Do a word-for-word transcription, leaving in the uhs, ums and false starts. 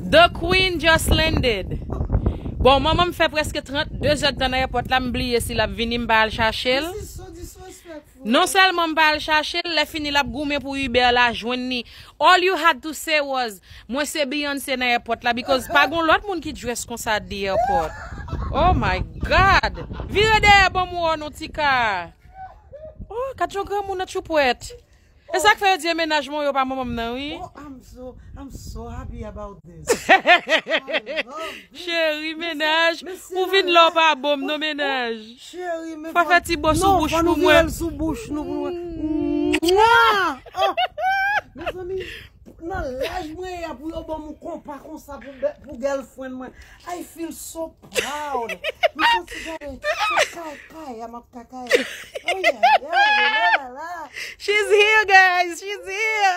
The queen just landed. Bon, manman m fè prèske trant, de zè tan nan èpòt la, m bliye si l ap vini, m pa al chache l. Non sèlman m pa al chache l, lè fini l ap goumen pou Uber la jwenn li. All you had to say was, "Mwen se Beyoncé nan èpòt la," because pa gon lòt moun ki dress konsa at the airport. Oh my God! Vire dèyè ban m wè w non, Tika. Oh, gad yon granmoun nan tchoupwèt. E sa k fè yo di e mennaj mwen yo pa manman m nan, wi. Oh, I'm so, I'm so happy about this. I love this. Cheri, mennaj, ou vin la w pa bon m non, mennaj. Cheri, men fò fè ti bo sou bouch pou mwen. Fò nou vire l sou bouch nou pou mwen. Mezanmi, nan laj mwen ye a pou yo ban m konpa konsa pou, pou girlfriend mwen. I feel so proud. M santi gade, se kay, kay, a m ap kakay. Ay, ay, ay, la, la, la. She's here, guys. She's here.